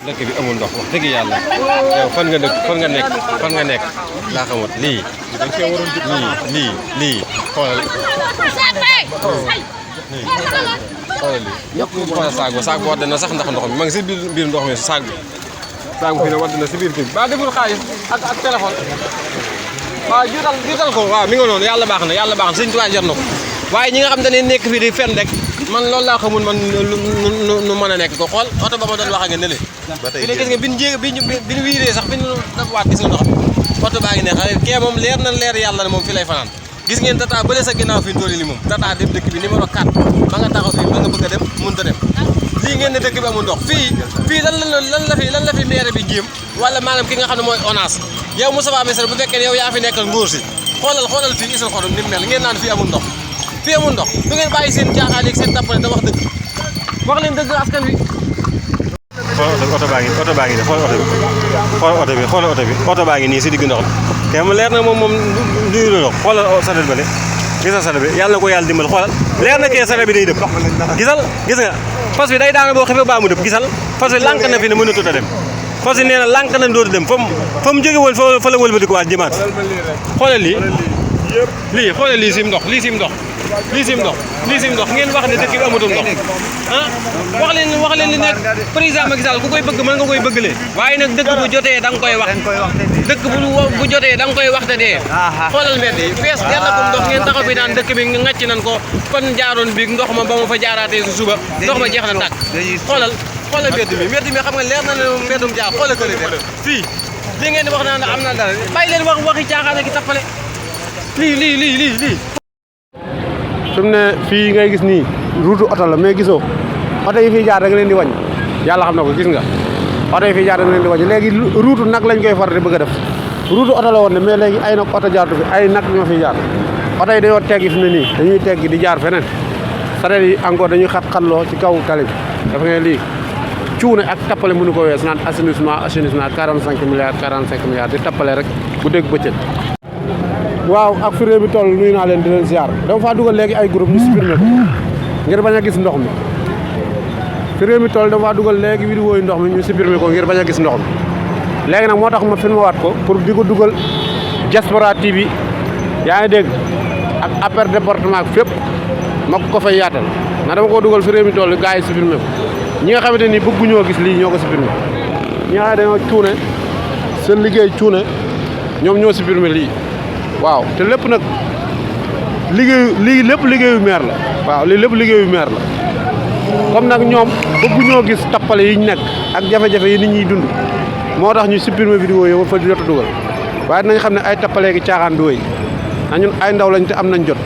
dëkk bi amul ndox wax dëgg yàlla yow fan nga dëkk fan nga nekk laa xamut lii lii xoolal xoolal saag bi wadd na sax ndax ndox mi ma ngi si biir ndox mi saag bi fi ne wadd na si biir kii ba deful xaalis ak téléphone waaw jiital ko waaw mi nga noonu yàlla baax na sëñ Tuubaa jar na ko waaye ñi nga xam ne nekk fii di fen rek man loolu laa xamul man nu mën a nekk ko xool oto ba ma doon wax ak ne le fi ne gis nga bi ñu wiiree sax bi ñu waat gis nga ndox oto baa ngi ne xale kee moom leer na leer yàlla ne moom fi lay fanaan gis ngeen tata bële sa ginnaaw fi ñu toll li moom tata dem dëkk bi numéro 4 ba nga taxaw fii ba nga bëgg a dem mënut a dem lii ngeen ne dëkk bi amul ndox fii lan la fi maire bi jéem wala maanaam ki nga xam ne mooy ONAS yow Moustapha Missirah bu fekkee yow yaa fi nekkal nguur si xoolal fii isal xorom ni mu mel ngeen naan fii amul ndox du ngeen bàyyi seen jaaxaal ak seen tappale da wax dëgg wax leen dëgg askan wi. xool oto baa ngi xool oto baa ngi nii si digg ndox mi te mu leer na moom du ndox xoolal saret ba de gisal saret bi yàlla na ko yàlla dimbal xoolal leer na kee saret bi day dëpp gis nga fas bi day daana boo xefee baa mu dëpp gisal fas bi lànk na fi ne mënatut a dem fas bi nee na lànk na dootu dem fa mu jóge woon fa la wëlbati ko waat jëmaat xoolal lii sim ndox ngeen wax ne dëkk bi amatul ndox ah wax leen li nekk président Macky Sall ku koy bëgg mën nga koy bëggalee waaye nag dëkk bu jotee da nga koy wax dëkk bu jotee da nga koy wax te dee xoolal mbedd yi fees dell ko ndox ngeen taxaw fi daan dëkk bi ngàcc nañ ko fan jaaroon bi ndox ma ba ma fa jaaraatee su suba ndox ma jeex na tàkk xoolal mbedd mi xam nga leer na ne mbeddum jaar xoolal kële de fii li ngeen di wax naan am na dara bàyyi leen waxi caaxaan ak tappale lii fi mu ne fii ngay gis nii route oto la mais gisoo oto yi fiy jaar da nga leen di wàññi yàlla xam na ko gis nga oto yi fiy jaar da nga leen di wàññi léegi route nag lañ koy far di bëgg a def route oto la woon ne mais léegi ay nag oto jaartu fi ay nag ñoo fiy jaar oto yi dañoo teggi fi mu ne nii dañuy teggi di jaar feneen sareet yi encore dañuy xat-xatloo ci kaw tali bi dafa nga lii cuune ak tappale mënu ko wees naan assainissement 45 milliards di tappale rek bu dégg bëccëg waaw ak fi réew mi toll nuyu naa leen di leen ziar dama faa dugal léegi ay groupe ñu supprimer ko ngir bañ a gis ndox mi fi réew mi toll dama faa dugal léegi vidéo yi ndox mi ñu supprimer ko ngir bañ a gis ndox mi léegi nag moo tax ma filmé waat ko pour di ko dugal Diaspora TV yaa ngi dégg ak APR département ak fépp ma ko fay yaatal na dama ko dugal fi réew mi toll gars yi supprimer ko ñi nga xamante ni bëgguñoo gis lii ñoo ko supprimer ñi nga xam dañoo cuune seen liggéey cuune ñoom ñoo supprimer lii waaw te lépp nag liggéeyu maire la waaw lii lépp liggéeyu maire la comme nag ñoom bëgguñoo gis tappale yi ñu nekk ak jafe-jafe yi nit ñuy dund moo tax ñu supprimer vidéo yi fa jot a dugal waaye dinañ xam ne ay tappale gi caaxaan du wéy na ñun ay ndaw lañ te am nañ jot